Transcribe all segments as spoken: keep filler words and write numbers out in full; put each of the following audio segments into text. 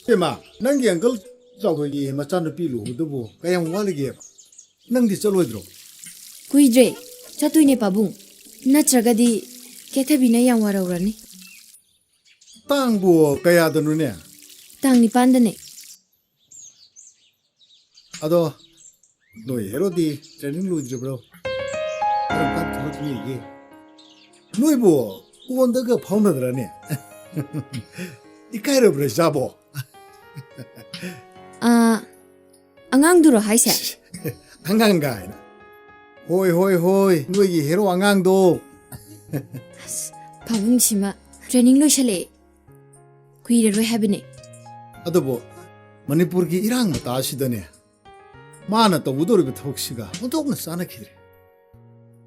ꯏꯃꯥ, ꯅꯪꯒꯤ ꯑꯪꯀꯜ ꯆꯥꯎꯊꯣꯏꯒꯤ ꯃꯆꯥꯅꯨꯄꯤ ꯂꯨꯍꯣꯡꯕꯗꯨꯕꯨ ꯀꯌꯥꯝ ꯋꯥꯠꯂꯤꯒꯦꯕ? ꯅꯪꯗꯤ ꯆꯠꯂꯣꯏꯗ꯭ꯔꯣ? ꯀꯨꯏꯗ꯭ꯔꯦ, ꯆꯠꯇꯣꯏꯅꯦ ꯄꯥꯕꯨꯡ꯫ ꯅꯠꯇ꯭ꯔꯒꯗꯤ ꯀꯦꯊꯕꯤꯅ ꯌꯥꯝ ꯋꯥꯔꯧꯔꯅꯤ꯫ ꯇꯥꯡꯕꯨ ꯀꯌꯥꯗꯅꯣꯅꯦ? ꯇꯥꯡ ꯅꯤꯄꯥꯟꯗꯅꯦ꯫ ꯑꯗꯣ ꯅꯣꯏ ꯍꯦꯔꯣꯗꯤ ꯇ꯭ꯔꯦꯅꯤꯡ ꯂꯣꯏꯗ꯭ꯔꯤꯕ꯭ꯔꯣ? ꯀꯔꯝ ꯀꯥꯟ ꯊꯣꯛꯂꯛꯅꯤꯒꯦ? ꯅꯣꯏꯕꯨ ꯐꯣꯟꯗꯒ ꯐꯥꯎꯅꯗ꯭ꯔꯅꯦ? ꯏꯀꯥꯏꯔꯕ꯭ꯔꯥ ꯏꯆꯥꯕꯣ? ꯑꯥ, ꯑꯉꯥꯡꯗꯨꯔꯣ ꯍꯥꯏꯁꯦ? ꯑꯉꯥꯡ ꯀꯥꯏꯅ꯫ ꯍꯣꯏ, ꯍꯣꯏ, ꯍꯣꯏ, ꯅꯣꯏꯒꯤ ꯍꯦꯔꯣ ꯑꯉꯥꯡꯗꯣ꯫ ꯑꯁ, ꯄꯥꯕꯨꯡꯁꯤꯃ ꯇ꯭ꯔꯦꯅꯤꯡ ꯂꯣꯏꯁꯜꯂꯛꯑꯦ꯫ ꯀꯨꯏꯔꯔꯣꯏ ꯍꯥꯏꯕꯅꯦ꯫ ꯑꯗꯨꯕꯨ ꯃꯅꯤꯄꯨꯔꯒꯤ ꯏꯔꯥꯡ ꯃꯇꯥ ꯑꯁꯤꯗꯅꯦ, ꯃꯥꯅ ꯇꯧꯒꯗꯧꯔꯤꯕ ꯊꯕꯛꯁꯤꯒ ꯑꯣꯟꯊꯣꯛꯅ ꯆꯥꯟꯅꯈꯤꯗ꯭ꯔꯦ꯫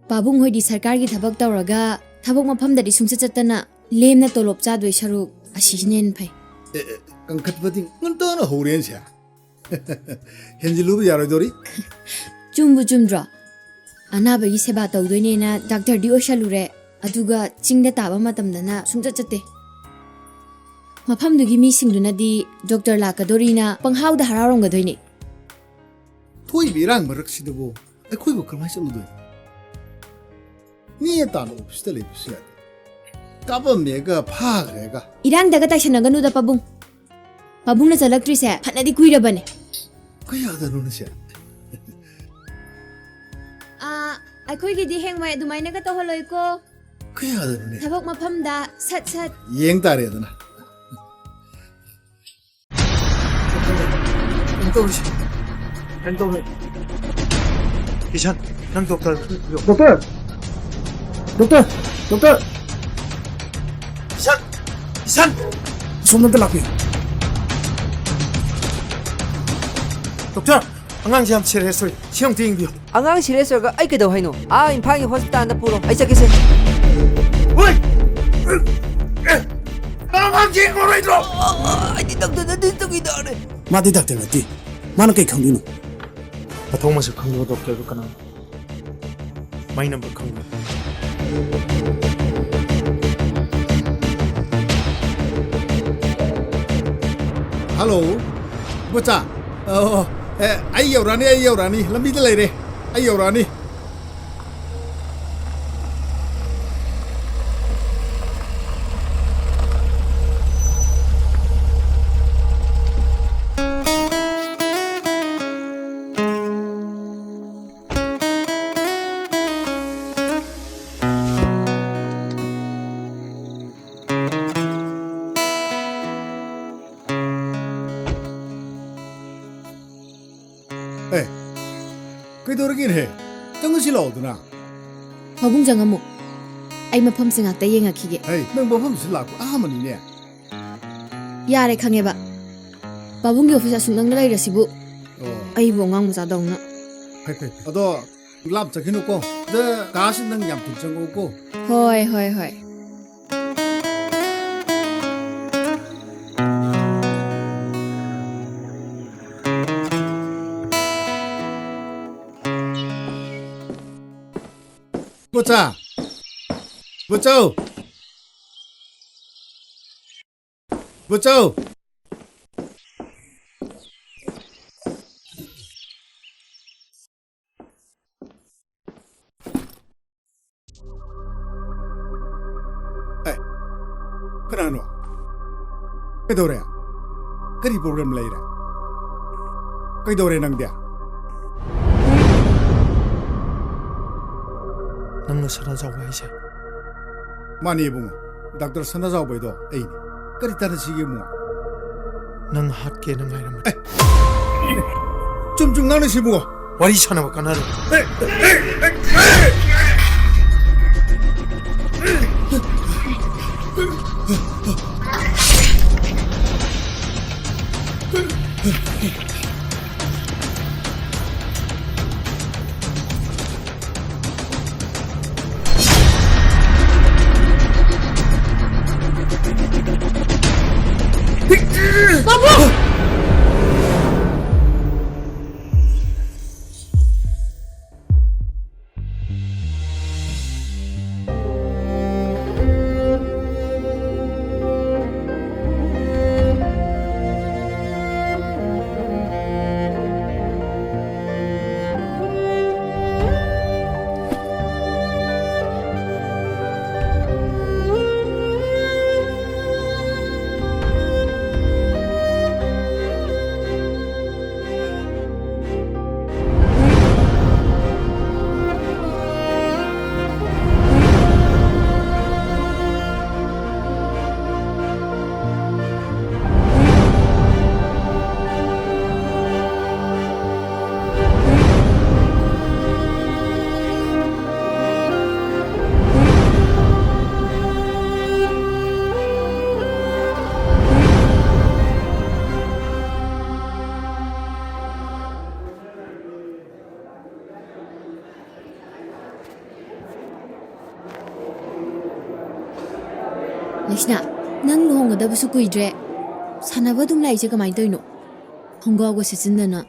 ꯄꯥꯕꯨꯡ ꯍꯣꯏꯗꯤ ꯁꯔꯀꯥꯔꯒꯤ ꯊꯕꯛ ꯇꯧꯔꯒ ꯊꯕꯛ ꯃꯐꯝꯗꯗꯤ ꯁꯨꯡꯆꯠ ꯆꯠꯇꯅ ꯂꯦꯝꯅ ꯇꯣꯂꯣꯞ ꯆꯥꯗꯣꯏ ꯁꯔꯨꯛ ꯑꯁꯤꯁꯤꯅ ꯍꯦꯟꯅ ꯐꯩ꯫ ꯑꯦ, ꯑꯦ, ꯀꯟꯈꯠꯄꯗꯤ ꯉꯟꯇꯥꯅ ꯍꯧꯔꯦꯅꯦ ꯁꯦ꯫ ꯍꯦꯟꯖꯤꯜꯂꯨꯕ ꯌꯥꯔꯣꯏꯗꯧꯔꯤ꯫ ꯆꯨꯝꯕꯨ ꯆꯨꯝꯗ꯭ꯔꯣ? ꯑꯅꯥꯕꯒꯤ ꯁꯦꯕꯥ ꯇꯧꯗꯣꯏꯅꯦꯅ ꯗꯥꯛꯇꯔꯗꯤ ꯑꯣꯏꯁꯜꯂꯨꯔꯦ, ꯑꯗꯨꯒ ꯆꯤꯡꯗ ꯇꯥꯕ ꯃꯇꯝꯗꯅ ꯁꯨꯡꯆꯠ ꯆꯠꯇꯦ꯫ ꯃꯐꯝꯗꯨꯒꯤ ꯃꯤꯁꯤꯡꯗꯨꯅꯗꯤ ꯗꯣꯛꯇꯔ ꯂꯥꯛꯀꯗꯣꯔꯤꯅ ꯄꯪꯍꯥꯎꯗ ꯍꯔꯥꯎꯔꯝꯒꯗꯣꯏꯅꯦ꯫ ꯊꯣꯛꯏꯕ ꯏꯔꯥꯡ ꯃꯔꯛꯁꯤꯗꯕꯨ ꯑꯩꯈꯣꯏꯕꯨ ꯀꯔꯝꯍꯥꯏꯅ ꯆꯠꯂꯨꯗꯣꯏꯅꯣ? ꯃꯤ ꯑꯇꯥꯅ ꯑꯣꯐꯤꯁꯇ ꯂꯩꯕꯁꯨ ꯌꯥꯗꯦ꯫ ꯀꯥꯞꯄꯝꯃꯦꯒ ꯐꯥꯈ꯭ꯔꯦꯒ꯫ ꯏꯔꯥꯡꯗꯒ ꯇꯥꯏꯁꯟꯅꯒꯅꯨꯗ ꯄꯥꯕꯨꯡ꯫ ꯄꯥꯕꯨꯡꯅ ꯆꯠꯂꯛꯇ꯭ꯔꯤꯁꯦ ꯐꯅꯗꯤ ꯀꯨꯏꯔꯕꯅꯦ꯫ ꯀꯌꯥꯗꯅꯣꯅꯦ ꯁꯦ? ꯑꯥ, ꯑꯩꯈꯣꯏꯒꯤꯗꯤ ꯍꯦꯡꯋꯥꯏ ꯑꯗꯨꯃꯥꯏꯅꯒ ꯇꯧꯍꯜꯂꯣꯏꯀꯣ꯫ ꯀꯌꯥꯗꯅꯣꯅꯦ? ꯊꯕꯛ ꯃꯐꯝꯗ ꯁꯠ ꯁꯠ꯫ ꯌꯦꯡ ꯇꯥꯔꯦꯗꯅ꯫ ꯀꯩꯅꯣ ꯇꯧꯔꯤꯁꯦ? ꯀꯩꯅꯣ ꯇꯧꯔꯦ? ꯀꯤꯁꯟ, ꯅꯪ doctor ꯄꯨꯕꯤꯌꯣ꯫ Doctor! Doctor! Doctor! Kisan! Kisan! ꯁꯣꯝꯗ ꯑꯝꯇ ꯂꯥꯛꯄꯤꯌꯨ꯫ ꯗꯣꯛꯇꯔ! ꯑꯉꯥꯡꯁꯦ ꯌꯥꯝ ꯁꯤꯔꯤꯌꯁ ꯑꯣꯏ꯫ ꯁꯤ ꯑꯃꯨꯛꯇ ꯌꯦꯡꯕꯤꯌꯨ꯫ ꯑꯉꯥꯡ ꯁꯤꯔꯤꯌꯁ ꯑꯣꯏꯔꯒ ꯑꯩ ꯀꯩꯗꯧ ꯍꯥꯏꯅꯣ? ꯑꯥ, ꯏꯝꯐꯥꯜꯒꯤ ꯍꯣꯁꯄꯤꯇꯥꯜꯗ ꯄꯨꯔꯣ꯫ ꯑꯩ ꯆꯠꯀꯦꯁꯦ꯫ ꯍꯣꯏ! ꯅꯪ ꯑꯉꯥꯡ ꯌꯦꯡꯉꯔꯣꯏꯗ꯭ꯔꯣ? ꯑꯩꯗꯤ ꯗꯥꯛꯇꯔ ꯅꯠꯇꯦ, ꯆꯧꯀꯤꯗꯥꯔꯅꯦ꯫ ꯃꯥꯗꯤ ꯗꯥꯛꯇꯔ ꯅꯠꯇꯦ꯫ ꯃꯥꯅ ꯀꯩ ꯈꯪꯗꯣꯏꯅꯣ? ꯃꯊꯣꯡ ꯃꯁꯛ ꯈꯪꯗꯕ ꯗꯣꯛꯇꯔꯗꯨ ꯀꯅꯥꯅꯣ? ꯃꯥꯏ ꯅꯝꯕꯔ ꯈꯪꯕ꯭ꯔꯥ? ꯍꯜꯂꯣ, ꯕꯣꯆꯥ꯫ ꯑꯣ, ꯑꯦ, ꯑꯩ ꯌꯧꯔꯛꯑꯅꯤ, ꯑꯩ ꯌꯧꯔꯛꯑꯅꯤ, ꯂꯝꯕꯤꯗ ꯂꯩꯔꯦ, ꯑꯩ ꯌꯧꯔꯛꯑꯅꯤ꯫ ꯑꯦ, ꯀꯩꯗꯧꯔꯒꯦꯅꯦꯍꯦ? ꯆꯪꯉꯁꯤ ꯂꯥꯛꯑꯣꯗꯅ꯫ ꯄꯥꯕꯨꯡ ꯆꯪꯉꯝꯃꯣ꯫ ꯑꯩ ꯃꯐꯝꯁꯦ ꯉꯥꯛꯇ ꯌꯦꯡꯉꯛꯈꯤꯒꯦ꯫ ꯍꯩ, ꯅꯪ ꯃꯐꯝꯁꯤ ꯂꯥꯛꯄ ꯑꯍꯥꯟꯕꯅꯤꯅꯦ꯫ ꯌꯥꯔꯦ, ꯈꯪꯉꯦꯕ꯫ ꯄꯥꯕꯨꯡꯒꯤ ꯑꯣꯐꯤꯁ ꯑꯁꯨꯛ ꯅꯛꯅ ꯂꯩꯔꯁꯤꯕꯨ꯫ ꯑꯣ꯫ ꯑꯩꯕꯨ ꯑꯉꯥꯡ ꯃꯆꯥꯗꯧꯅ꯫ ꯐꯩ, ꯐꯩ, ꯐꯩ꯫ ꯑꯗꯣ ꯂꯥꯞ ꯆꯠꯈꯤꯅꯨꯀꯣ꯫ ꯗ ꯀꯥꯁꯤ ꯅꯪ ꯌꯥꯝ ꯊꯨꯅ ꯆꯪꯉꯛꯎꯀꯣ꯫ ꯍꯣꯏ, ꯍꯣꯏ, ꯍꯣꯏ꯫ ꯕꯣꯆꯥ! ꯕꯣꯆꯧ! ꯕꯣꯆꯧ! ꯑꯦ, ꯀꯅꯥꯅꯣ? ꯀꯩꯗꯧꯔꯦ? ꯀꯔꯤ problem ꯂꯩꯔꯦ? ꯀꯩꯗꯧꯔꯦ ꯅꯪꯗꯤ? ꯅꯪꯅ ꯁꯅꯥꯖꯥꯎꯕ ꯍꯥꯏꯁꯦ? ꯃꯥꯅꯦ ꯏꯕꯨꯡꯉꯣ, ꯗꯥꯛꯇꯔ ꯁꯅꯥꯖꯥꯎꯕꯩꯗꯣ ꯑꯩꯅꯤ꯫ ꯀꯔꯤ ꯇꯥꯟꯅꯁꯤꯒꯦ ꯏꯕꯨꯡꯉꯣ? ꯅꯪ ꯍꯥꯠꯀꯦꯅ ꯉꯥꯏꯔꯝꯕꯅꯤ꯫ ꯑꯦ! ꯆꯨꯝ ꯆꯨꯝ ꯉꯥꯡꯅꯁꯤ ꯏꯕꯨꯡꯉꯣ꯫ ꯋꯥꯔꯤ ꯁꯥꯟꯅꯕ ꯀꯥꯟꯅꯔꯣꯏ꯫ ꯂꯩꯁꯅꯥ, ꯅꯪ ꯂꯨꯍꯣꯡꯒꯗꯕꯁꯨ ꯀꯨꯏꯗ꯭ꯔꯦ꯫ ꯁꯥꯟꯅꯕ ꯑꯗꯨꯝ ꯂꯥꯛꯏꯁꯦ ꯀꯃꯥꯏꯅ ꯇꯧꯔꯤꯅꯣ? ꯈꯣꯡꯒ꯭ꯔꯥꯎꯒ ꯁꯦꯠꯆꯤꯟꯗꯅ꯫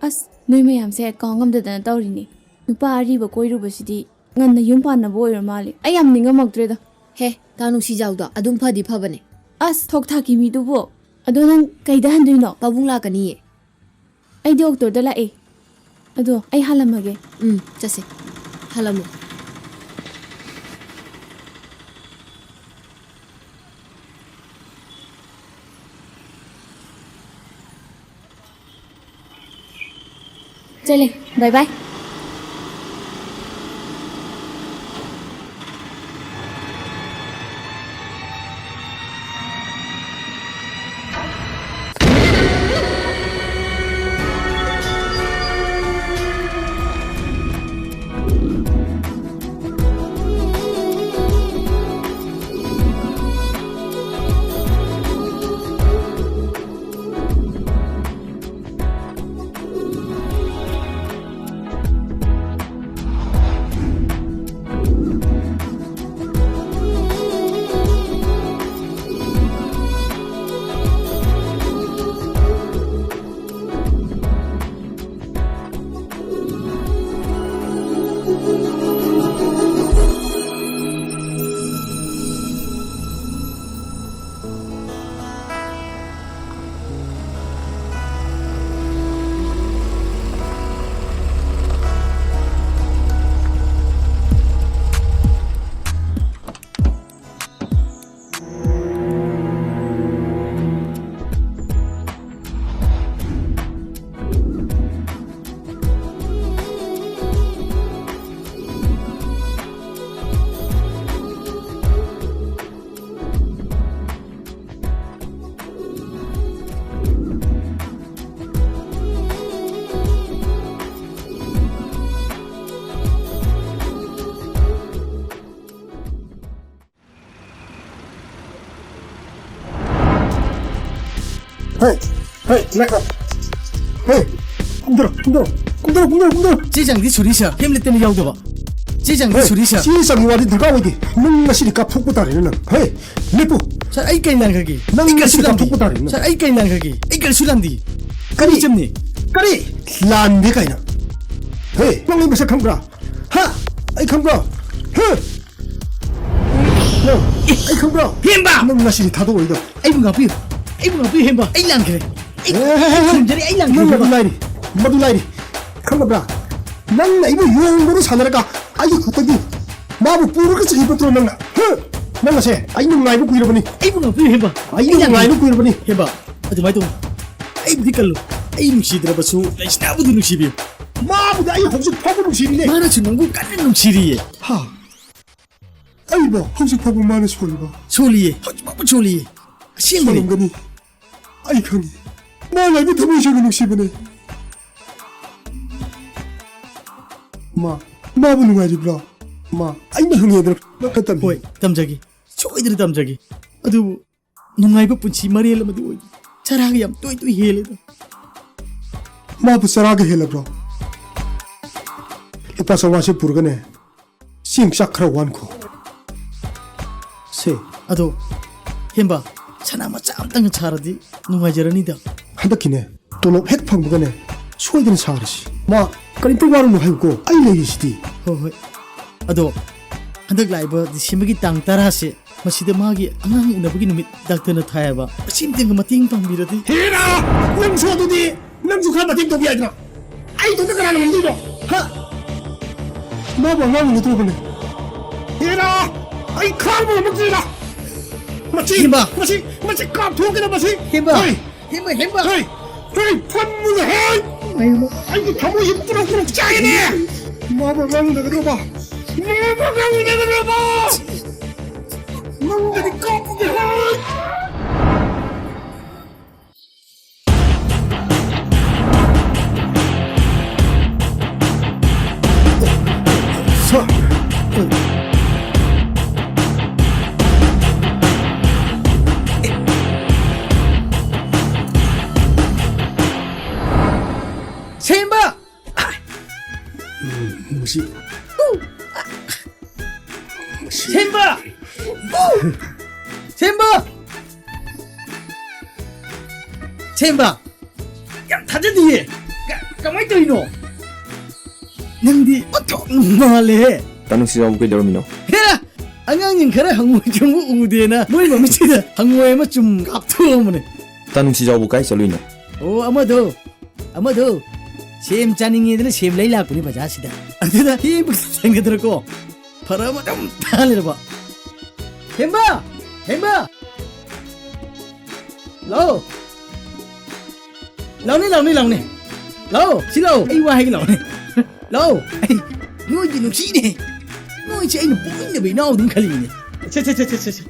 ꯑꯁ, ꯅꯣꯏ ꯃꯌꯥꯝꯁꯦ ꯀꯥꯎ ꯉꯝꯗꯗꯅ ꯇꯧꯔꯤꯅꯤ꯫ ꯅꯨꯄꯥ ꯑꯔꯤꯕ ꯀꯣꯏꯔꯨꯕꯁꯤꯗꯤ ꯉꯟꯅ ꯌꯨꯝ ꯄꯥꯟꯅꯕ ꯑꯣꯏꯔ ꯃꯥꯜꯂꯦ꯫ ꯑꯩ ꯌꯥꯝ ꯅꯤꯡꯉꯝꯃꯛꯇ꯭ꯔꯦꯗ꯫ ꯍꯦ, ꯇꯥ ꯅꯨꯡꯁꯤꯖꯥꯎꯗꯣ ꯑꯗꯨꯝ ꯐꯗꯤ ꯐꯕꯅꯦ꯫ ꯑꯁ, ꯊꯣꯛ ꯊꯥꯛꯀꯤ ꯃꯤꯗꯨꯕꯨ꯫ ꯑꯗꯣ ꯅꯪ ꯀꯩꯗ ꯍꯟꯗꯣꯏꯅꯣ? ꯄꯥꯕꯨꯡ ꯂꯥꯛꯀꯅꯤꯌꯦ꯫ ꯑꯩꯗꯤ ꯑꯣꯛꯇꯣꯗ ꯂꯥꯛꯑꯦ꯫ ꯑꯗꯣ ꯑꯩ ꯍꯥꯜꯂꯝꯃꯒꯦ꯫ ꯎꯝ, ꯆꯠꯁꯦ꯫ ꯍꯥꯜꯂꯝꯃꯣ꯫ ꯆꯠꯂꯦ꯫ ꯕꯥꯏ ꯕꯥꯏ꯫ ꯍꯦ, ꯍꯦ, ꯉꯥꯏꯈꯣ꯫ ꯍꯦ, ꯀꯨꯝꯊꯔꯣ, ꯀꯨꯝꯊꯔꯣ, ꯀꯨꯝꯊꯔꯣ, ꯀꯨꯝꯊꯔꯣ, ꯀꯨꯝꯊꯔꯣ꯫ ꯆꯦ ꯆꯥꯡꯗꯤ ꯁꯨꯔꯤ ꯁꯥꯔ, ꯍꯦꯝꯂꯦꯠꯇꯅ ꯌꯥꯎꯗꯕ꯫ ꯆꯦ ꯆꯥꯡꯗꯤ ꯍꯦ, ꯁꯨꯔꯤ, ꯁꯥꯔ꯫ ꯆꯦ ꯆꯥꯡꯒꯤ ꯋꯥꯗꯤ ꯗꯔꯀꯥꯔ ꯑꯣꯏꯗꯦ꯫ ꯅꯪ ꯉꯁꯤꯗꯤ ꯀꯥꯞꯊꯣꯛꯄ ꯇꯥꯔꯦꯅꯦ ꯅꯪ꯫ ꯍꯦ, ꯂꯦꯞꯄꯨ꯫ ꯁꯥꯔ, ꯑꯩ ꯀꯔꯤ ꯂꯥꯟꯈ꯭ꯔꯒꯦ? ꯅꯪ ꯑꯩ ꯀꯔꯤꯁꯨ ꯉꯁꯤꯗꯤ ꯂꯥꯟꯗꯦ꯫ ꯀꯥꯞꯊꯣꯛꯄ ꯇꯥꯔꯦꯅꯦ ꯅꯪ꯫ ꯁꯥꯔ, ꯑꯩ ꯀꯔꯤ ꯂꯥꯟꯈ꯭ꯔꯒꯦ? ꯑꯩ ꯀꯔꯤꯁꯨ ꯂꯥꯟꯗꯦ꯫ ꯀꯔꯤ? ꯑꯩ ꯆꯝꯅꯤ꯫ ꯀꯔꯤ? ꯂꯥꯟꯗꯦ ꯀꯥꯏꯅ꯫ ꯍꯦ, ꯅꯪ ꯑꯩ ꯃꯁꯛ ꯈꯪꯕ꯭ꯔꯥ? ꯍꯥ? ꯑꯩ ꯈꯪꯕ꯭ꯔꯣ? ꯍꯥ? ꯅꯪ ꯑꯩ ꯈꯪꯕ꯭ꯔꯣ? ꯍꯦꯝꯕ! ꯅꯪ ꯉꯁꯤꯗꯤ ꯊꯥꯗꯣꯛꯑꯣꯏꯗꯣ꯫ ꯑꯩꯕꯨ ꯉꯥꯛꯄꯤꯌꯨ꯫ ꯑꯩꯕꯨ ꯉꯥꯛꯄꯤꯌꯨ, ꯍꯦꯝꯕ꯫ ꯑꯩ ꯂꯥꯟꯈ꯭ꯔꯦ꯫ ꯑꯩ, ꯍꯦ, ꯍꯦ, ꯍꯦ, ꯑꯩ ꯍꯦ꯫ ꯈꯨꯝꯖꯔꯤ, ꯑꯩ ꯂꯥꯟꯈ꯭ꯔꯦ, ꯅꯪ ꯍꯦꯝꯕ꯫ ꯃꯗꯨ ꯂꯥꯏꯔꯤ꯫ ꯃꯗꯨ ꯂꯥꯏꯔꯤ꯫ ꯈꯪꯉꯕ꯭ꯔꯥ? ꯅꯪꯅ ꯑꯩꯕꯨ ꯌꯣꯡꯕꯗ ꯁꯥꯟꯅꯔꯒ ꯑꯩꯒꯤ ꯈꯨꯠꯇꯒꯤ ꯃꯥꯕꯨ ꯄꯨꯔꯒ ꯆꯠꯈꯤꯕ ꯅꯠꯇ꯭ꯔꯣ ꯅꯪꯅ? ꯍꯥ? ꯅꯪ ꯑꯁꯦ ꯑꯩ ꯅꯨꯡꯉꯥꯏꯕ ꯀꯨꯏꯔꯕꯅꯤ꯫ ꯑꯩꯕꯨ ꯉꯥꯛꯄꯤꯌꯨ, ꯍꯦꯝꯕ꯫ ꯑꯩ ꯑꯩ ꯂꯥꯟꯈ꯭ꯔꯦ꯫ ꯅꯨꯡꯉꯥꯏꯕ ꯀꯨꯏꯔꯕꯅꯤ꯫ ꯍꯦꯝꯕ, ꯑꯗꯨꯃꯥꯏꯅ ꯇꯧꯅꯨ꯫ ꯑꯩꯕꯨꯗꯤ ꯀꯜꯂꯨ꯫ ꯑꯩ ꯅꯨꯡꯁꯤꯗ꯭ꯔꯕꯁꯨ ꯂꯩꯁꯅꯥꯕꯨꯗꯤ ꯅꯨꯡꯁꯤꯕꯤꯌꯨ꯫ ꯃꯥꯕꯨꯗꯤ ꯑꯩ ꯍꯧꯖꯤꯛ ꯐꯥꯎꯕ ꯅꯨꯡꯁꯤꯔꯤꯅꯦ꯫ ꯃꯥꯅꯁꯨ ꯅꯪꯕꯨ ꯀꯟꯅ ꯅꯨꯡꯁꯤꯔꯤꯌꯦ꯫ ꯍꯥ? ꯑꯩꯕꯣ ꯍꯧꯖꯤꯛ ꯐꯥꯎꯕ ꯃꯥꯅ ꯁꯣꯜꯂꯤꯕ? ꯁꯣꯜꯂꯤꯌꯦ, ꯍꯧꯖꯤꯛ ꯐꯥꯎꯕ ꯁꯣꯜꯂꯤꯌꯦ꯫ ꯑꯁꯦꯡꯕꯅꯤ꯫ ꯁꯣꯜꯂꯝꯒꯅꯤ꯫ ꯑꯩ ꯈꯪꯉꯤ꯫ ꯃꯥ ꯂꯥꯏꯕꯨ ꯊꯃꯣꯏ ꯁꯦꯡꯅ ꯅꯨꯡꯁꯤꯕꯅꯦ꯫ ꯃꯥ, ꯃꯥꯕꯨ ꯅꯨꯡꯉꯥꯏꯔꯤꯕ꯭ꯔꯣ? ꯃꯥ, ꯑꯩꯅ ꯍꯪꯉꯦꯗꯅ ꯅꯪ ꯈꯔ ꯇꯝꯕꯤꯌꯨ꯫ ꯍꯣꯏ, ꯇꯝꯖꯒꯦ꯫ ꯁꯣꯏꯗꯅ ꯇꯝꯖꯒꯦ꯫ ꯑꯗꯨꯕꯨ ꯅꯨꯡꯉꯥꯏꯕ ꯄꯨꯟꯁꯤ ꯃꯔꯦꯜ ꯑꯃꯗꯤ ꯑꯣꯏꯗꯦ꯫ ꯆꯔꯥꯒ ꯌꯥꯝ ꯇꯣꯏ ꯇꯣꯏ ꯍꯦꯜꯂꯦꯗ꯫ ꯃꯥꯕꯨ ꯆꯔꯥꯒ ꯍꯦꯜꯂꯕ꯭ꯔꯣ? ꯂꯨꯄꯥ ꯆꯥꯝꯃꯉꯥꯁꯦ ꯄꯨꯔꯒꯅꯦ, ꯆꯦꯡ ꯆꯥꯛ ꯈꯔ ꯋꯥꯟꯈꯣ꯫ ꯁꯦ꯫ ꯑꯗꯣ, ꯍꯦꯝꯕ, ꯁꯅꯥ ꯃꯆꯥ ꯑꯝꯇꯪ ꯁꯥꯔꯗꯤ ꯅꯨꯡꯉꯥꯏꯖꯔꯅꯤꯗ꯫ ꯍꯟꯗꯛꯀꯤꯅꯦ, ꯇꯣꯂꯣꯞ ꯍꯦꯛ ꯐꯪꯕꯒꯅꯦ, ꯁꯣꯏꯗꯅ ꯁꯥꯔꯁꯤ꯫ ꯃꯥ, ꯀꯔꯤꯝꯇ ꯋꯥꯔꯨꯅꯨ ꯍꯥꯏꯌꯨꯀꯣ, ꯑꯩ ꯂꯩꯔꯤꯁꯤꯗꯤ꯫ ꯍꯣꯏ, ꯍꯣꯏ꯫ ꯑꯗꯣ, ꯍꯟꯗꯛ ꯂꯥꯛꯏꯕ ꯗꯤꯁꯦꯝꯕꯔꯒꯤ ꯇꯥꯡ ꯇꯔꯥꯁꯦ, ꯃꯁꯤꯗ ꯃꯥꯒꯤ ꯑꯉꯥꯡ ꯎꯅꯕꯒꯤ ꯅꯨꯃꯤꯠ ꯗꯥꯛꯇꯔꯅ ꯊꯥꯏ ꯍꯥꯏꯕ꯫ ꯃꯁꯤ ꯑꯝꯇꯪꯒ ꯃꯇꯦꯡ ꯄꯥꯡꯕꯤꯔꯗꯤ꯫ ꯍꯦꯔꯥ! ꯅꯪꯁꯨ ꯑꯗꯨꯗꯤ, ꯅꯪꯁꯨ ꯈꯔ ꯃꯇꯦꯡ ꯇꯧꯕꯤ ꯌꯥꯏꯗꯅ? ꯑꯩ ꯏꯊꯟꯇ ꯀꯅꯥꯅ ꯉꯝꯗꯣꯏꯅꯣ? ꯍꯥ? ꯃꯥꯕꯨ ꯑꯉꯥꯡ ꯎꯅꯗ꯭ꯔꯣꯕꯅꯦ? ꯍꯦꯔꯥ! ꯑꯩ ꯈꯥꯡꯕ ꯉꯝꯃꯛꯇ꯭ꯔꯦꯗ! ꯃꯁꯤ, ꯍꯦꯝꯕ! ꯃꯁꯤ, ꯃꯁꯤ ꯀꯥꯞꯊꯣꯛꯀꯦꯔꯥ ꯃꯁꯤ? ꯍꯦꯝꯕ! ꯍꯣꯏ! ꯍꯦꯝꯕ, ꯍꯦꯝꯕ! ꯍꯣꯏ! ꯍꯣꯏ! ꯐꯝꯃꯨꯅꯦ, ꯍꯣꯏ! ꯍꯦꯝꯕ! ꯑꯩꯒꯤ ꯊꯃꯣꯏꯁꯤ ꯄꯨꯔꯛ ꯄꯨꯔꯛ ꯆꯥꯏꯅꯦ! ꯃꯥꯕꯨ ꯑꯉꯥꯡ ꯎꯅꯒꯗ꯭ꯔꯣꯕ? ꯃꯥꯕꯨ ꯑꯉꯥꯡ ꯎꯅꯒꯗ꯭ꯔꯣꯕ? ꯅꯪꯒꯗꯤ ꯀꯥꯞꯄꯨꯒꯦ, ꯍꯣꯏ! ꯁꯦꯝꯕ! ꯎꯝ, ꯃꯁꯤ꯫ ꯎ! ꯑ, ꯁꯦꯝꯕ! ꯁꯦꯝꯕ! ꯌꯥꯝ ꯊꯥꯖꯗꯤꯌꯦ꯫ ꯀ-, ꯀꯃꯥꯏ ꯇꯧꯔꯤꯅꯣ? ꯅꯪꯗꯤ ꯑꯣꯟꯊꯣꯛꯅ ꯃꯥꯜꯂꯦꯍꯦ꯫ ꯇꯥ ꯅꯨꯡꯁꯤꯖꯥꯎꯕꯨ ꯀꯩꯗꯧꯔꯝꯃꯤꯅꯣ? ꯍꯦꯔꯥ! ꯑꯉꯥꯡꯁꯤꯡ ꯈꯔ ꯍꯪꯉꯣꯏ ꯆꯨꯝꯕ ꯎꯗꯦꯅ ꯃꯣꯏ ꯃꯃꯤꯠꯁꯤꯗ ꯍꯪꯉꯣꯏ ꯑꯃ ꯆꯨꯝ ꯀꯥꯞꯊꯣꯛꯑꯝꯕꯅꯦ꯫ ꯇꯥ ꯅꯨꯡꯁꯤꯖꯥꯎꯕꯨ ꯀꯥꯏ ꯆꯠꯂꯨꯏꯅꯣ? ꯑꯣ, ꯑꯃꯗꯣ, ꯑꯃꯗꯣ ꯁꯦꯝ ꯆꯥꯅꯤꯡꯉꯦꯗꯅ ꯁꯦꯝ ꯂꯩ ꯂꯥꯛꯄꯅꯤ ꯕꯖꯥꯔꯁꯤꯗ꯫ ꯑꯗꯨꯗ ꯍꯦꯛ ꯊꯦꯡꯅꯗ꯭ꯔꯀꯣ ꯐꯔꯛ ꯑꯃ ꯑꯗꯨꯝ ꯇꯥ ꯂꯩꯔꯕ꯫ ꯍꯦꯝꯕ! ꯍꯦꯝꯕ! ꯂꯥꯛꯑꯣ! ꯂꯥꯎꯅꯦ, ꯂꯥꯎꯅꯦ, ꯂꯥꯎꯅꯦ! ꯂꯥꯛꯑꯣ! ꯁꯤ ꯂꯥꯛꯑꯣ! ꯑꯩ ꯋꯥ ꯍꯥꯏꯒꯦ ꯂꯥꯎꯅꯦ! ꯂꯥꯛꯑꯣ! ꯑꯩ ꯅꯣꯏꯗꯤ ꯅꯨꯡꯁꯤꯅꯦ! ꯅꯣꯏꯁꯦ ꯑꯩꯅ ꯄꯣꯛꯃꯤꯟꯅꯕ ꯏꯅꯥꯎꯗꯨꯝ ꯈꯜꯂꯤꯅꯦ꯫ ꯁꯦ, ꯁꯦ, ꯁꯦ, ꯁꯦ, ꯁꯦ, ꯁꯦ꯫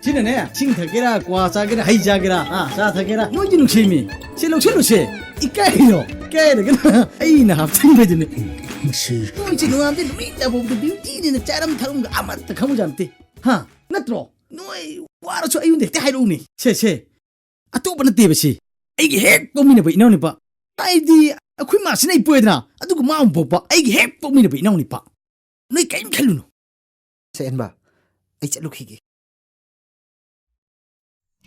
ꯁꯤꯅꯅꯦ, ꯏꯁꯤꯡ ꯊꯛꯀꯦꯔꯥ, ꯀ꯭ꯋꯥ ꯆꯥꯒꯦꯔꯥ, ꯍꯩ ꯆꯥꯒꯦꯔꯥ, ꯑꯥ, ꯆꯥ ꯊꯛꯀꯦꯔꯥ, ꯅꯣꯏꯗꯤ ꯅꯨꯡꯁꯤꯃꯤ꯫ ꯁꯤ ꯂꯧꯁꯤꯜꯂꯨꯁꯦ꯫ ꯏꯀꯥꯏꯔꯣ? ꯏꯀꯥꯏꯔꯒꯅ ꯑꯩꯅ ꯍꯥꯞꯆꯤꯟꯕꯗꯨꯅꯦ꯫ ꯃꯁꯤ ꯅꯣꯏꯁꯦ ꯅꯣꯡꯉꯥꯟꯕꯗꯩ ꯅꯨꯃꯤꯠ ꯇꯥꯐꯥꯎꯗ ꯗ꯭ꯌꯨꯇꯤꯅꯦꯅ ꯆꯥꯔꯝ ꯊꯛꯂꯝꯒ ꯑꯃꯠꯇ ꯈꯪꯕꯖꯥꯠ ꯅꯠꯇꯦ꯫ ꯍꯥ? ꯅꯠꯇ꯭ꯔꯣ? ꯅꯣꯏ ꯋꯥꯔꯁꯨ ꯑꯩꯉꯣꯟꯗ ꯍꯦꯛꯇ ꯍꯥꯏꯔꯛꯎꯅꯦ꯫ ꯁꯦ, ꯁꯦ꯫ ꯑꯇꯣꯞꯄ ꯅꯠꯇꯦꯕ ꯁꯤ꯫ ꯑꯩꯒꯤ ꯍꯦꯛ ꯄꯣꯛꯃꯤꯟꯅꯕ ꯏꯅꯥꯎꯅꯨꯄꯥ꯫ ꯍꯥꯏꯗꯤ ꯑꯩꯈꯣꯏ ꯃꯥꯁꯤꯅ ꯑꯩ ꯄꯣꯛꯑꯦꯗꯅ, ꯑꯗꯨꯒ ꯃꯥ ꯑꯃꯨꯛ ꯄꯣꯛꯄ꯫ ꯑꯩꯒꯤ ꯍꯦꯛ ꯄꯣꯛꯃꯤꯟꯅꯕ ꯏꯅꯥꯎꯅꯨꯄꯥ꯫ ꯅꯣꯏ ꯀꯔꯤꯝ ꯈꯜꯂꯨꯅꯨ꯫ ꯁꯦ ꯑꯍꯦꯟꯕ, ꯑꯩ ꯆꯠꯂꯨꯈꯤꯒꯦ꯫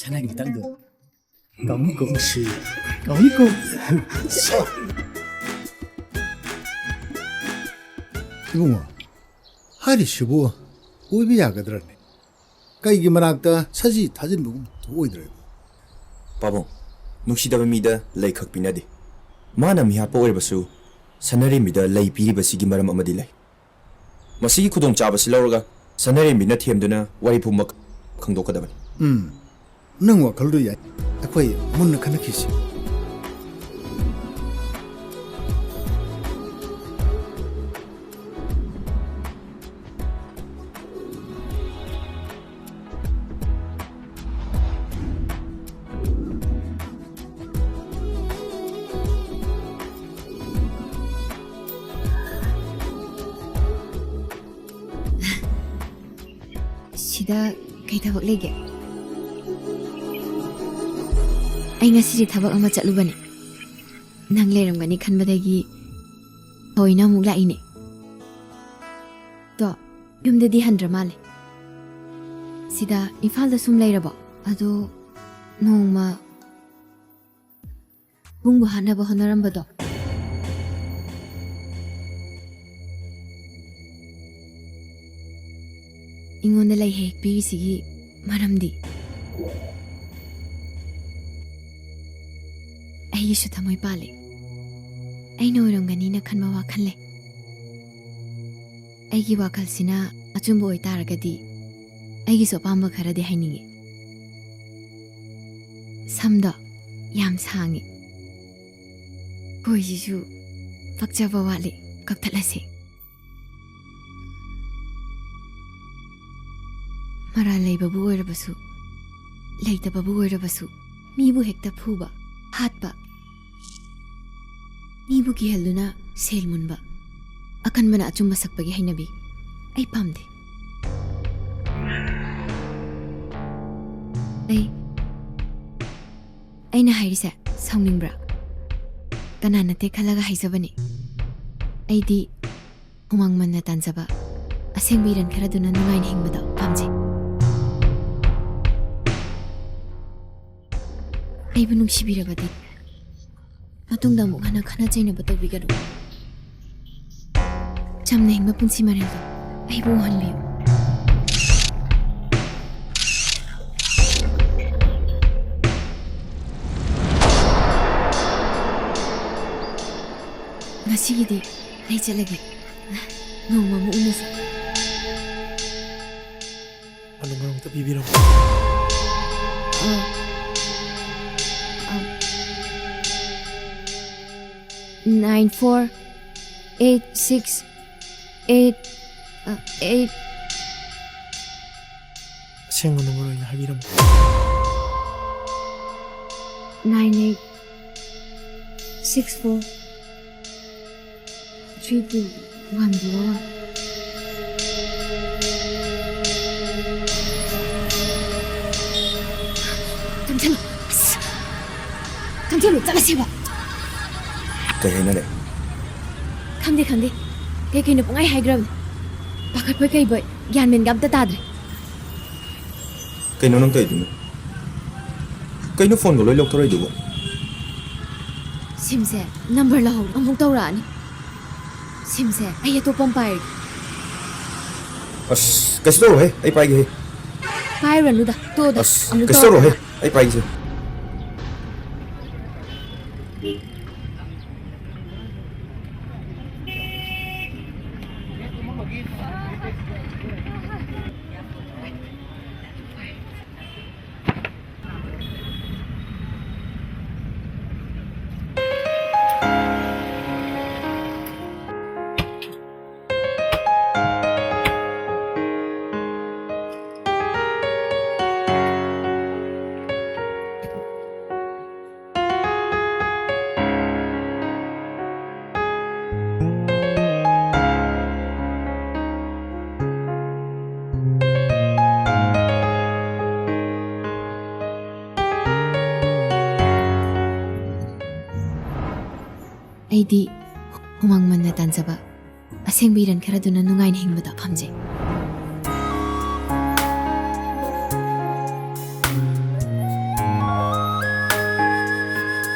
ꯁꯅꯥꯒꯤ ꯃꯇꯥꯡꯗꯣ ꯀꯥꯎꯅꯤꯀꯣ꯫ ꯁꯤ ꯀꯥꯎꯅꯤꯀꯣ꯫ ꯏꯕꯨꯡꯉꯣ, ꯍꯥꯏꯔꯤꯁꯤꯕꯨ ꯑꯣꯏꯕ ꯌꯥꯒꯗ꯭ꯔꯅꯦ? ꯀꯩꯒꯤ ꯃꯅꯥꯛꯇ ꯁꯖꯤ ꯊꯥꯖꯤꯟꯕꯒꯨꯝ ꯑꯣꯏꯗ꯭ꯔꯦꯕ? ꯄꯥꯕꯨꯡ, ꯅꯨꯡꯁꯤꯗꯕ ꯃꯤꯗ ꯂꯩ ꯈꯛ ꯄꯤꯅꯗꯦ꯫ ꯃꯥꯅ ꯃꯤꯍꯥꯠꯄ ꯑꯣꯏꯔꯕꯁꯨ ꯁꯅꯥꯔꯦꯝꯕꯤꯗ ꯂꯩ ꯄꯤꯔꯤꯕꯁꯤꯒꯤ ꯃꯔꯝ ꯑꯃꯗꯤ ꯂꯩ꯫ ꯃꯁꯤꯒꯤ ꯈꯨꯗꯣꯡꯆꯥꯕꯁꯤ ꯂꯧꯔꯒ ꯁꯅꯥꯔꯦꯝꯕꯤꯅ ꯊꯦꯝꯗꯨꯅ ꯋꯥꯔꯤ ꯄꯨꯝꯕ ꯈꯪꯗꯣꯛꯀꯗꯕꯅꯤ꯫ ꯎꯝ, ꯅꯪ ꯋꯥꯈꯜꯗꯨ ꯌꯥꯏ꯫ ꯑꯩꯈꯣꯏ ꯃꯨꯟꯅ ꯈꯟꯅꯈꯤꯁꯤ꯫ ꯁꯤꯗ ꯀꯩ ꯊꯕꯛ ꯂꯩꯒꯦ? ꯑꯩ ꯉꯁꯤꯁꯦ ꯊꯕꯛ ꯑꯃ ꯆꯠꯂꯨꯕꯅꯦ꯫ ꯅꯪ ꯂꯩꯔꯝꯒꯅꯤ ꯈꯟꯕꯗꯒꯤ ꯊꯑꯣꯏꯅ ꯑꯃꯨꯛ ꯂꯥꯛꯏꯅꯦ꯫ ꯇꯣ, ꯌꯨꯝꯗꯗꯤ ꯍꯟꯗ꯭ꯔ ꯃꯥꯜꯂꯦ꯫ ꯁꯤꯗ ꯏꯝꯐꯥꯜꯗ ꯁꯨꯝ ꯂꯩꯔꯕꯣ? ꯑꯗꯣ ꯅꯣꯡꯃ ꯄꯨꯡꯕꯨ ꯍꯥꯠꯅꯕ ꯍꯣꯠꯅꯔꯝꯕꯗꯣ꯫ ꯑꯩꯉꯣꯟꯗ ꯂꯩ ꯍꯦꯛ ꯄꯤꯔꯤꯁꯤꯒꯤ ꯃꯔꯝꯗꯤ? ꯑꯩꯒꯤꯁꯨ ꯊꯃꯣꯏ ꯄꯥꯜꯂꯦ꯫ ꯑꯩꯅ ꯑꯣꯏꯔꯝꯒꯅꯤꯅ ꯈꯟꯕ ꯋꯥꯈꯜ ꯂꯩ꯫ ꯑꯩꯒꯤ ꯋꯥꯈꯜꯁꯤꯅ ꯑꯆꯨꯝꯕ ꯑꯣꯏꯇꯥꯔꯒꯗꯤ ꯑꯩꯒꯤꯁꯨ ꯑꯄꯥꯝꯕ ꯈꯔꯗꯤ ꯍꯥꯏꯅꯤꯡꯉꯤ꯫ ꯁꯝꯗꯣ ꯌꯥꯝ ꯁꯥꯡꯉꯤ꯫ ꯈꯣꯏꯁꯤꯁꯨ ꯄꯛꯆꯕ ꯋꯥꯠꯂꯤ꯫ ꯀꯛꯊꯠꯂꯁꯤ꯫ ꯃꯔꯥꯜ ꯂꯩꯕꯕꯨ ꯑꯣꯏꯔꯕꯁꯨ, ꯂꯩꯇꯕꯕꯨ ꯑꯣꯏꯔꯕꯁꯨ, ꯃꯤꯕꯨ ꯍꯦꯛꯇ ꯐꯨꯕ, ꯍꯥꯠꯄ, ꯃꯤꯕꯨ ꯀꯤꯍꯜꯗꯨꯅ ꯁꯦꯜ ꯃꯨꯟꯕ, ꯑꯀꯟꯕꯅ ꯑꯆꯨꯝꯕ ꯁꯛꯄꯒꯤ ꯍꯩꯅꯕꯤ ꯑꯩ ꯄꯥꯝꯗꯦ꯫ ꯑꯩ, ꯑꯩꯅ ꯍꯥꯏꯔꯤꯁꯦ ꯁꯥꯎꯅꯤꯡꯕ꯭ꯔꯥ? ꯀꯅꯥ ꯅꯠꯇꯦ ꯈꯜꯂꯒ ꯍꯥꯏꯖꯕꯅꯤ꯫ ꯑꯩꯗꯤ ꯍꯨꯃꯥꯡ ꯃꯟꯅ ꯇꯥꯟꯖꯕ ꯑꯁꯦꯡꯕ ꯏꯔꯟ ꯈꯔꯗꯨꯅ ꯅꯨꯡꯉꯥꯏꯅ ꯍꯤꯡꯕꯗꯣ ꯄꯥꯝꯖꯩ꯫ ꯑꯩꯕꯨ ꯅꯨꯡꯁꯤꯕꯤꯔꯕꯗꯤ ꯃꯇꯨꯡꯗ ꯑꯃꯨꯛ ꯍꯟꯅ ꯈꯠꯅ ꯆꯩꯅꯕ ꯇꯧꯕꯤꯒꯅꯨ꯫ ꯆꯝꯅ ꯍꯤꯡꯕ ꯄꯨꯟꯁꯤ ꯃꯔꯦꯜꯗꯣ ꯑꯩꯕꯨ ꯎꯍꯟꯕꯤꯌꯨ꯫ ꯉꯁꯤꯒꯤꯗꯤ ꯑꯩ ꯆꯠꯂꯒꯦ꯫ ꯅꯣꯡꯃ ꯑꯃꯨꯛ ꯎꯅꯁꯤ꯫ ꯃꯅꯨꯡ ꯉꯔꯣꯝꯇ ꯄꯤꯕꯤꯔꯝꯃꯣ꯫ ꯑ, ꯑ, nine four eight six eight, ꯑ, eight꯫ ꯑꯁꯦꯡꯕ ꯅꯝꯕꯔ ꯑꯣꯏꯅ ꯍꯥꯏꯕꯤꯔꯝꯃꯣ꯫ Nine eight six four three two one zero one꯫ ꯆꯪꯁꯤꯜꯂꯨ꯫ ꯑꯁ! ꯆꯪꯁꯤꯜꯂꯨ, ꯆꯠꯂꯁꯦꯕ꯫ ꯀꯩ ꯍꯥꯏꯅꯔꯦ? ꯈꯪꯗꯦ, ꯈꯪꯗꯦ꯫ ꯀꯩ ꯀꯩꯅꯣ ꯄꯨꯡꯍꯥꯏ ꯍꯥꯏꯈ꯭ꯔꯕꯅꯤ꯫ ꯄꯥꯈꯠꯄꯣꯏ ꯀꯩꯕꯣꯏ ꯒ꯭ꯌꯥꯟ ꯃꯦꯟꯒ ꯑꯝꯇ ꯇꯥꯗ꯭ꯔꯦ꯫ ꯀꯩꯅꯣ ꯅꯪ ꯇꯧꯔꯤꯗꯨꯅ? ꯀꯩꯅꯣ ꯐꯣꯟꯒ ꯂꯣꯏ ꯂꯧꯊꯣꯔꯛꯏꯗꯨꯕꯣ? ꯁꯤꯝꯁꯦ ꯅꯝꯕꯔ ꯂꯧꯍꯧꯔꯦ, ꯑꯃꯨꯛ ꯇꯧꯔꯛꯑꯅꯤ꯫ ꯁꯤꯝꯁꯦ ꯑꯩ ꯑꯇꯣꯞꯄ ꯑꯃ ꯄꯥꯏꯔꯒꯦ꯫ ꯑꯁ, ꯀꯩꯁꯨ ꯇꯧꯔꯣꯏꯍꯦ, ꯑꯩ ꯄꯥꯏꯒꯦꯍꯦ꯫ ꯄꯥꯏꯔꯨꯔꯅꯨꯗ, ꯇꯣꯛꯑꯣꯗ꯫ ꯑꯁ, ꯑꯃꯨꯛ ꯀꯩꯁꯨ ꯇꯧꯔꯣꯏꯍꯦ, ꯇꯧꯔꯛꯑꯣ꯫ ꯑꯩ ꯄꯥꯏꯒꯦꯁꯦ꯫ ꯑꯩꯗꯤ ꯍꯨꯃꯥꯡ ꯃꯟꯅ ꯇꯥꯟꯖꯕ ꯑꯁꯦꯡꯕ ꯏꯔꯟ ꯈꯔꯗꯨꯅ ꯅꯨꯡꯉꯥꯏꯅ ꯍꯤꯡꯕꯗ ꯐꯝꯖꯩ꯫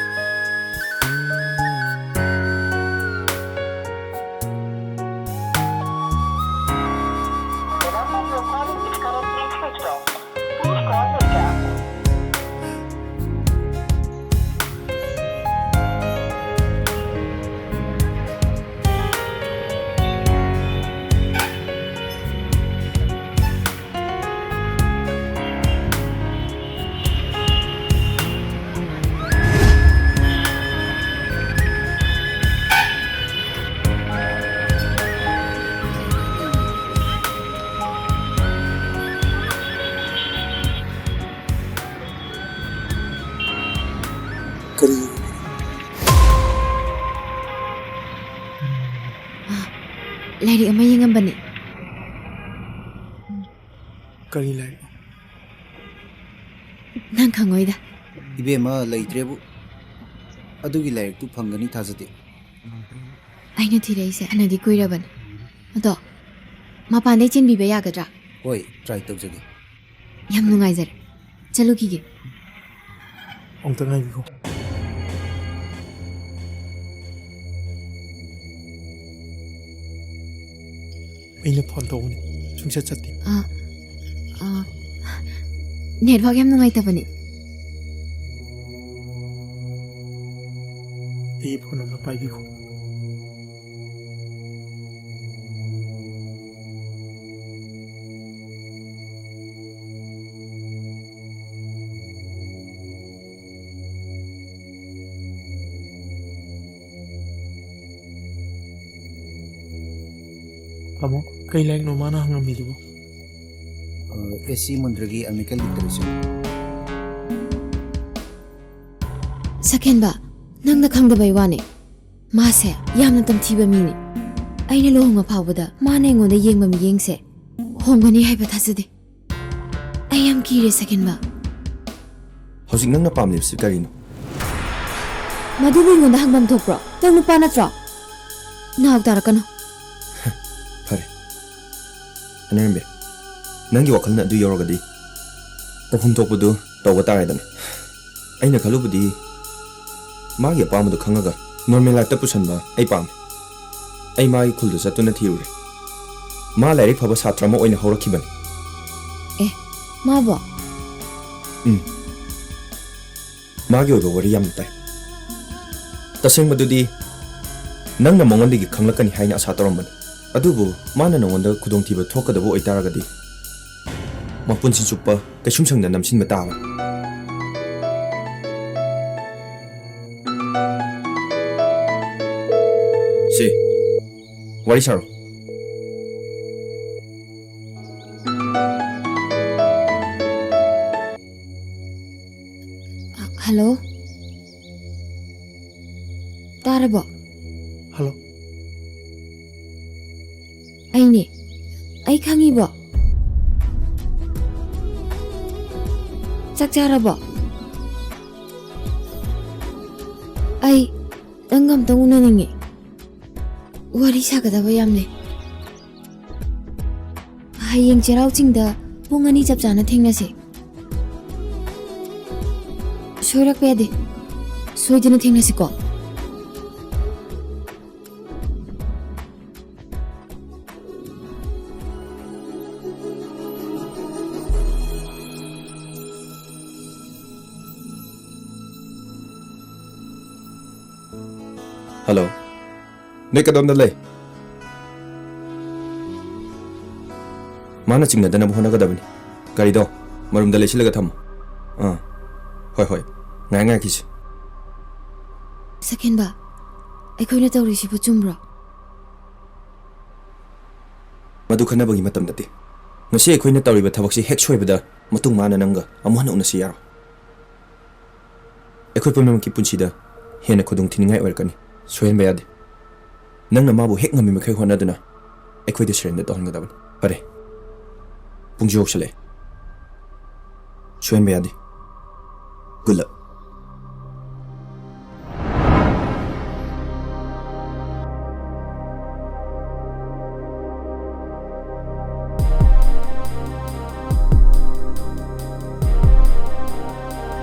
The number you're calling is currently switched off. Please call later. ꯀꯔꯤ? ꯑꯥ, ꯂꯥꯏꯔꯤꯛ ꯑꯃ ꯌꯦꯡꯉꯝꯕꯅꯤ꯫ ꯀꯔꯤ ꯂꯥꯏꯔꯤꯛ? ꯅꯪ ꯈꯪꯉꯣꯏꯗ꯫ ꯏꯕꯦꯝꯃ, ꯂꯩꯇ꯭ꯔꯦꯕꯨ꯫ ꯑꯗꯨꯒꯤ ꯂꯥꯏꯔꯤꯛꯇꯨ ꯐꯪꯒꯅꯤ ꯊꯥꯖꯗꯦ꯫ ꯑꯩꯅ ꯊꯤꯔꯛꯏꯁꯦ ꯐꯅꯗꯤ ꯀꯨꯏꯔꯕꯅꯤ꯫ ꯑꯗꯣ, ꯃꯄꯥꯟꯗꯩ ꯆꯦꯟꯕꯤꯕ ꯌꯥꯒꯗ꯭ꯔꯥ? ꯍꯣꯏ, try ꯇꯧꯖꯒꯦ꯫ ꯌꯥꯝ ꯅꯨꯡꯉꯥꯏꯖꯔꯦ꯫ ꯆꯠꯂꯨꯈꯤꯒꯦ꯫ ꯑꯃꯨꯛꯇ ꯉꯥꯏꯕꯤꯈꯣ꯫ ꯑꯩꯅ ꯐꯣꯟ ꯇꯧꯕꯅꯤ, ꯁꯨꯡꯆꯠ ꯆꯠꯇꯦ꯫ ꯑꯥ, ꯑꯥ, ꯅꯦꯠꯋꯥꯛ ꯌꯥꯝ ꯅꯨꯡꯉꯥꯏꯇꯕꯅꯦ꯫ ꯑꯩꯒꯤ ꯐꯣꯟ ꯑꯃ ꯄꯥꯏꯕꯤꯈꯣ꯫ ꯇꯥꯃꯣ, ꯀꯩ ꯂꯥꯏꯔꯤꯛꯅꯣ ꯃꯥꯅ ꯍꯪꯉꯝꯃꯤꯗꯨꯕꯨ? ꯑ, ꯑꯦꯁ ꯁꯤ ꯃꯨꯟꯗ꯭ꯔꯒꯤ ꯑꯃꯤꯀꯦꯜ ꯂꯤꯇꯔꯦꯆꯔ꯫ ꯁꯀꯦꯟꯕ, ꯅꯪꯅ ꯈꯪꯗꯕꯩ ꯋꯥꯅꯦ꯫ ꯃꯥꯁꯦ ꯌꯥꯝꯅ ꯇꯝꯊꯤꯕ ꯃꯤꯅꯦ꯫ ꯑꯩꯅ ꯂꯨꯍꯣꯡꯉ ꯐꯥꯎꯕꯗ ꯃꯥꯅ ꯑꯩꯉꯣꯟꯗ ꯌꯦꯡꯕ ꯃꯤꯠꯌꯦꯡꯁꯦ ꯍꯣꯡꯒꯅꯤ ꯍꯥꯏꯕ ꯊꯥꯖꯗꯦ꯫ ꯑꯩ ꯌꯥꯝ ꯀꯤꯔꯦ, ꯁꯀꯦꯟꯕ꯫ ꯍꯧꯖꯤꯛ ꯅꯪꯅ ꯄꯥꯝꯂꯤꯕꯁꯤ ꯀꯔꯤꯅꯣ? ꯃꯗꯨꯕꯨ ꯑꯩꯉꯣꯟꯗ ꯍꯪꯐꯝ ꯊꯣꯛꯄ꯭ꯔꯣ? ꯅꯪ ꯅꯨꯄꯥ ꯅꯠꯇ꯭ꯔꯣ? ꯅꯥꯎ ꯇꯥꯔꯛꯀꯅꯨ꯫ ꯐꯔꯦ꯫ ꯑꯅꯤꯔꯝꯕꯤ, ꯅꯪꯒꯤ ꯋꯥꯈꯜꯅ ꯑꯗꯨ ꯌꯧꯔꯒꯗꯤ ꯇꯧꯐꯝ ꯊꯣꯛꯄꯗꯨ ꯇꯧꯕ ꯇꯥꯔꯦꯗꯅ꯫ ꯑꯩꯅ ꯈꯜꯂꯨꯕꯗꯤ ꯃꯥꯒꯤ ꯑꯄꯥꯝꯕꯗꯨ ꯈꯪꯉꯒ ꯅꯣꯔꯃꯦꯜ ꯂꯥꯏꯐꯇ ꯄꯨꯁꯟꯕ ꯑꯩ ꯄꯥꯝꯃꯤ꯫ ꯑꯩ ꯃꯥꯒꯤ ꯈꯨꯜꯗ ꯆꯠꯇꯨꯅ ꯊꯤꯔꯨꯔꯦ꯫ ꯃꯥ ꯂꯥꯏꯔꯤꯛ ꯐꯕ ꯁꯥꯇ꯭ꯔ ꯑꯃ ꯑꯣꯏꯅ ꯍꯧꯔꯛꯈꯤꯕꯅꯤ꯫ ꯑꯦ, ꯃꯥꯕꯣ? ꯎꯝ꯫ ꯃꯥꯒꯤ ꯑꯣꯏꯕ ꯋꯥꯔꯤ ꯌꯥꯝꯅ ꯇꯥꯏ꯫ ꯇꯁꯦꯡꯕꯗꯨꯗꯤ ꯅꯪꯅ ꯃꯉꯣꯟꯗꯒꯤ ꯈꯪꯂꯛꯀꯅꯤ ꯍꯥꯏꯅ ꯑꯁꯥ ꯇꯧꯔꯝꯕꯅꯤ꯫ ꯑꯗꯨꯕꯨ ꯃꯥꯅ ꯅꯉꯣꯟꯗ ꯈꯨꯗꯣꯡꯊꯤꯕ ꯊꯣꯛꯀꯗꯕ ꯑꯣꯏꯇꯥꯔꯒꯗꯤ, ꯃꯄꯨꯟꯁꯤ ꯆꯨꯞꯄ ꯀꯩꯁꯨꯝꯁꯪꯗ ꯅꯝꯁꯤꯟꯕ ꯇꯥꯕꯅꯤ꯫ ꯁꯤ, ꯋꯥꯔꯤ ꯁꯥꯔꯣ꯫ ꯍꯜꯂꯣ? ꯇꯥꯔꯕꯣ? ꯍꯜꯂꯣ꯫ ꯑꯩꯅꯦ꯫ ꯑꯩ ꯈꯪꯉꯤꯕꯣ? ꯆꯥꯛ ꯆꯥꯔꯕꯣ? ꯑꯩ ꯅꯪꯒ ꯑꯝꯇꯪ ꯎꯅꯅꯤꯡꯉꯦ꯫ ꯋꯥꯔꯤ ꯁꯥꯒꯗꯕ ꯌꯥꯝ ꯂꯩ꯫ ꯍꯌꯦꯡ ꯆꯩꯔꯥꯎ ꯆꯤꯡꯗ ꯄꯨꯡ ꯑꯅꯤ ꯆꯞ ꯆꯥꯅ ꯊꯦꯡꯅꯁꯦ꯫ ꯁꯣꯏꯔꯛꯄ ꯌꯥꯗꯦ꯫ ꯁꯣꯏꯗꯅ ꯊꯦꯡꯅꯁꯤꯀꯣ꯫ ꯍꯜꯂꯣ꯫ ꯅꯣꯏ ꯀꯗꯣꯝꯗ ꯂꯩ? ꯃꯥꯅ ꯆꯤꯡꯅꯗꯅꯕ ꯍꯣꯠꯅꯒꯗꯕꯅꯤ꯫ ꯒꯥꯔꯤꯗꯣ ꯃꯔꯨꯝꯗ ꯂꯩꯁꯤꯜꯂꯒ ꯊꯝꯃꯨ꯫ ꯑꯥ, ꯍꯣꯏ, ꯍꯣꯏ꯫ ꯉꯥꯏ, ꯉꯥꯏꯈꯤꯁꯤ꯫ ꯁꯛꯍꯦꯟꯕ, ꯑꯩꯈꯣꯏꯅ ꯇꯧꯔꯤꯁꯤꯕꯨ ꯆꯨꯝꯕ꯭ꯔꯣ? ꯃꯗꯨ ꯈꯟꯅꯕꯒꯤ ꯃꯇꯝ ꯅꯠꯇꯦ꯫ ꯉꯁꯤ ꯑꯩꯈꯣꯏꯅ ꯇꯧꯔꯤꯕ ꯊꯕꯛꯁꯤ ꯍꯦꯛ ꯁꯣꯏꯕꯗ, ꯃꯇꯨꯡ ꯃꯥꯅ ꯅꯪꯒ ꯑꯃꯨꯛ ꯍꯟꯅ ꯎꯅꯁꯤ ꯌꯥꯔꯣꯏ꯫ ꯑꯩꯈꯣꯏ ꯄꯨꯝꯅꯃꯛꯀꯤ ꯄꯨꯟꯁꯤꯗ ꯍꯦꯟꯅ ꯈꯨꯗꯣꯡ ꯊꯤꯅꯤꯡꯉꯥꯏ ꯑꯣꯏꯔꯛꯀꯅꯤ꯫ ꯁꯣꯏꯍꯟꯕ ꯌꯥꯗꯦ꯫ ꯅꯪꯅ ꯃꯥꯕꯨ ꯍꯦꯛ ꯉꯝꯃꯤ ꯃꯈꯩ ꯍꯣꯠꯅꯗꯨꯅ ꯑꯩꯈꯣꯏꯗ surrender ꯇꯧꯍꯟꯒꯗꯕꯅꯤ꯫ ꯐꯔꯦ, ꯄꯨꯡꯁꯨ ꯌꯧꯁꯜꯂꯛꯑꯦ꯫ ꯁꯣꯏꯍꯟꯕ ꯌꯥꯗꯦ꯫ Good luck꯫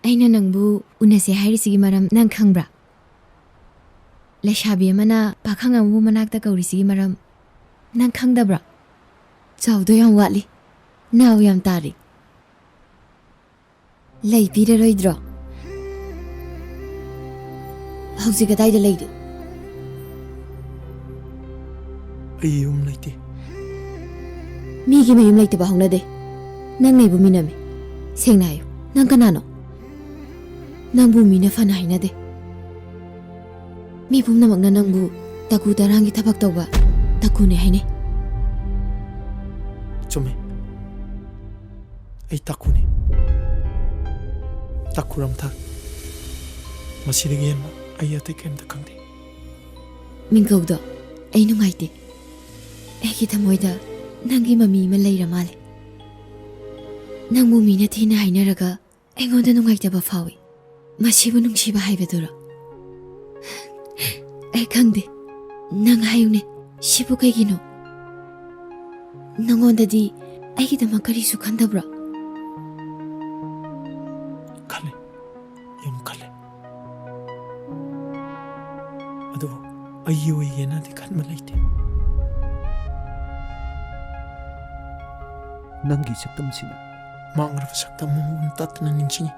ꯑꯩꯅ ꯅꯪꯕꯨ ꯎꯅꯁꯦ ꯍꯥꯏꯔꯤꯁꯤꯒꯤ ꯃꯔꯝ ꯅꯪ ꯈꯪꯕ꯭ꯔꯥ? ꯂꯩꯁꯥꯕꯤ ꯑꯃꯅ ꯄꯥꯈꯪ ꯑꯃꯕꯨ ꯃꯅꯥꯛꯇ ꯀꯧꯔꯤꯁꯤꯒꯤ ꯃꯔꯝ ꯅꯪ ꯈꯪꯗꯕ꯭ꯔꯥ? ꯆꯥꯎꯗꯣ ꯌꯥꯝ ꯋꯥꯠꯂꯤ꯫ ꯅꯥꯎ ꯌꯥꯝ ꯇꯥꯔꯤ꯫ ꯂꯩ ꯄꯤꯔꯔꯣꯏꯗ꯭ꯔꯣ? ꯍꯧꯖꯤꯛ ꯀꯗꯥꯏꯗ ꯂꯩꯔꯤ? ꯑꯩ ꯌꯨꯝ ꯂꯩꯇꯦ꯫ ꯃꯤꯒꯤ ꯃꯌꯨꯝ ꯂꯩꯇꯕ ꯍꯧꯅꯗꯦ꯫ ꯅꯪꯅ ꯑꯩꯕꯨ ꯃꯤꯅꯝꯃꯤ꯫ ꯁꯦꯡꯅ ꯍꯥꯏꯌꯨ, ꯅꯪ ꯀꯅꯥꯅꯣ? ꯅꯪꯕꯨ ꯃꯤꯅ ꯐꯅ ꯍꯥꯏꯅꯗꯦ꯫ ꯃꯤ ꯄꯨꯝꯅꯃꯛꯅ ꯅꯪꯕꯨ ꯇꯀꯨ ꯇꯔꯥꯡꯒꯤ ꯊꯕꯛ ꯇꯧꯕ ꯇꯀꯨꯅꯦ ꯍꯥꯏꯅꯩ꯫ ꯆꯨꯝꯃꯤ꯫ ꯑꯩ ꯇꯀꯨꯅꯤ꯫ ꯇꯀꯨ ꯔꯝꯊꯥ꯫ ꯃꯁꯤꯗꯒꯤ ꯍꯦꯟꯅ ꯑꯩ ꯑꯇꯩ ꯀꯔꯤꯝꯇ ꯈꯪꯗꯦ꯫ ꯃꯤꯡꯀꯧꯗꯣ ꯑꯩ ꯅꯨꯡꯉꯥꯏꯇꯦ꯫ ꯑꯩꯒꯤ ꯊꯃꯣꯏꯗ ꯅꯪꯒꯤ ꯃꯃꯤ ꯑꯃ ꯂꯩꯔ ꯃꯥꯜꯂꯦ꯫ ꯅꯪꯕꯨ ꯃꯤꯅ ꯊꯤꯅ ꯍꯥꯏꯅꯔꯒ ꯑꯩꯉꯣꯟꯗ ꯅꯨꯡꯉꯥꯏꯇꯕ ꯐꯥꯎꯏ꯫ ꯃꯁꯤꯕꯨ ꯅꯨꯡꯁꯤꯕ ꯍꯥꯏꯕꯗꯨꯔꯣ? ꯑꯩ ꯈꯪꯗꯦ꯫ ꯅꯪ ꯍꯥꯏꯌꯨꯅꯦ, ꯁꯤꯕꯨ ꯀꯩꯒꯤꯅꯣ? ꯅꯉꯣꯟꯗꯗꯤ ꯑꯩꯒꯤꯗꯃꯛ ꯀꯔꯤꯁꯨ ꯈꯟꯗꯕ꯭ꯔꯣ? ꯈꯜꯂꯤ, ꯌꯥꯝ ꯈꯜꯂꯤ꯫ ꯑꯗꯨꯕꯨ ꯑꯩꯒꯤ ꯑꯣꯏꯒꯦꯅꯗꯤ ꯈꯟꯕ ꯂꯩꯇꯦ꯫ ꯅꯪꯒꯤ ꯁꯛꯇꯝꯁꯤꯅ ꯃꯥꯡꯂꯕ ꯁꯛꯇꯝ ꯑꯃꯒꯨꯝ ꯇꯠꯇꯅ ꯅꯤꯡꯁꯤꯡꯉꯤ꯫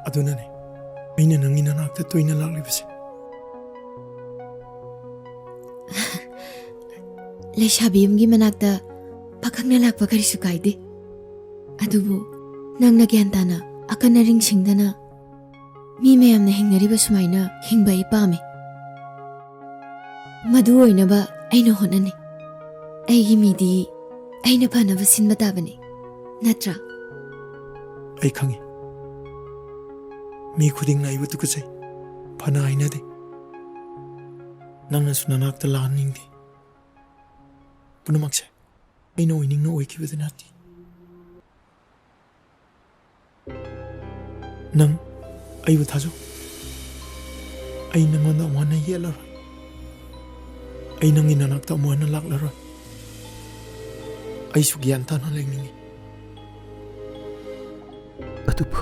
ꯑꯗꯨꯅꯅꯦ ꯑꯩꯅ ꯅꯪꯒꯤ ꯅꯅꯥꯛꯇ ꯇꯣꯏꯅ ꯂꯥꯛꯂꯤꯕꯁꯦ꯫ ꯂꯩꯁꯥꯕꯤ ꯑꯃꯒꯤ ꯃꯅꯥꯛꯇ ꯄꯥꯈꯪꯅ ꯂꯥꯛꯄ ꯀꯔꯤꯁꯨ ꯀꯥꯏꯗꯦ꯫ ꯑꯗꯨꯕꯨ ꯅꯪꯅ ꯒ꯭ꯌꯥꯟ ꯇꯥꯅ, ꯑꯀꯟ ꯑꯔꯤꯡ ꯁꯤꯡꯗꯅ ꯃꯤ ꯃꯌꯥꯝꯅ ꯍꯤꯡꯅꯔꯤꯕ ꯁꯨꯃꯥꯏꯅ ꯍꯤꯡꯕ ꯑꯩ ꯄꯥꯝꯃꯤ꯫ ꯃꯗꯨ ꯑꯣꯏꯅꯕ ꯑꯩꯅ ꯍꯣꯠꯅꯅꯤ꯫ ꯑꯩꯒꯤ ꯃꯤꯗꯤ ꯑꯩꯅ ꯐꯅꯕ ꯁꯤꯟꯕ ꯇꯥꯕꯅꯤ, ꯅꯠꯇ꯭ꯔꯥ? ꯑꯩ ꯈꯪꯉꯤ꯫ ꯃꯤ ꯈꯨꯗꯤꯡꯅ ꯑꯩꯕꯨ ꯇꯨꯀꯠꯆꯩ, ꯐꯅ ꯍꯥꯏꯅꯗꯦ꯫ ꯅꯪꯅꯁꯨ ꯅꯅꯥꯛꯇ ꯂꯥꯛꯍꯟꯅꯤꯡꯗꯦ꯫ ꯄꯨꯝꯅꯃꯛꯁꯦ ꯑꯩꯅ ꯑꯣꯏꯅꯤꯡꯅ ꯑꯣꯏꯈꯤꯕꯗ ꯅꯠꯇꯦ꯫ ꯅꯪ ꯑꯩꯕꯨ ꯊꯥꯖꯧ꯫ ꯑꯩ ꯅꯉꯣꯟꯗ ꯑꯃꯨꯛ ꯍꯟꯅ ꯌꯦꯠꯂꯔꯣꯏ꯫ ꯑꯩ ꯅꯪꯒꯤ ꯅꯅꯥꯛꯇ ꯑꯃꯨꯛ ꯍꯟꯅ ꯂꯥꯛꯂꯔꯣꯏ꯫ ꯑꯩꯁꯨ ꯒ꯭ꯌꯥꯟ ꯇꯥꯅ ꯂꯩꯅꯤꯡꯉꯤ꯫ ꯑꯗꯨꯕꯨ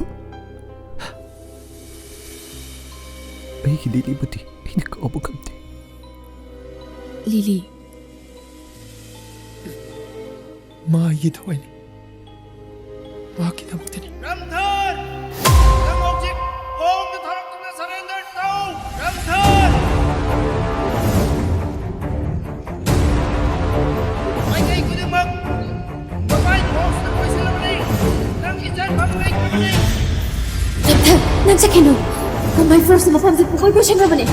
ꯑꯩꯒꯤ ꯂꯤꯂꯤꯕꯨꯗꯤ ꯑꯩꯅ ꯀꯥꯎꯕ ꯉꯝꯗꯦ꯫ ꯂꯤꯂꯤ꯫ ꯃꯥ ꯑꯩꯒꯤ ꯊꯋꯥꯏꯅꯤ꯫ ꯃꯍꯥꯛꯀꯤꯗꯃꯛꯇꯅꯤ꯫ ꯔꯝꯊꯔ! ꯅꯪ ꯍꯧꯖꯤꯛ ꯈꯣꯡꯗ ꯊꯥꯔꯛꯇꯨꯅ surrender ꯇꯧ! ꯔꯝꯊꯔ! ꯃꯥꯏꯀꯩ ꯈꯨꯗꯤꯡꯃꯛ ꯃꯄꯥꯏ box ꯇ ꯀꯣꯏꯁꯤꯜꯂꯕꯅꯤ꯫ ꯅꯪ ꯏꯖꯠ ꯐꯪ ꯂꯩꯇ꯭ꯔꯕꯅꯤ꯫ ꯔꯝꯊꯔ! ꯅꯪ ꯆꯠꯈꯤꯅꯨ꯫ ꯀꯃꯥꯏ ꯐꯣꯔꯁꯅ ꯃꯐꯝꯁꯦ ꯄꯨꯡꯀꯣꯏ ꯀꯣꯏꯁꯟꯈ꯭ꯔꯕꯅꯦ꯫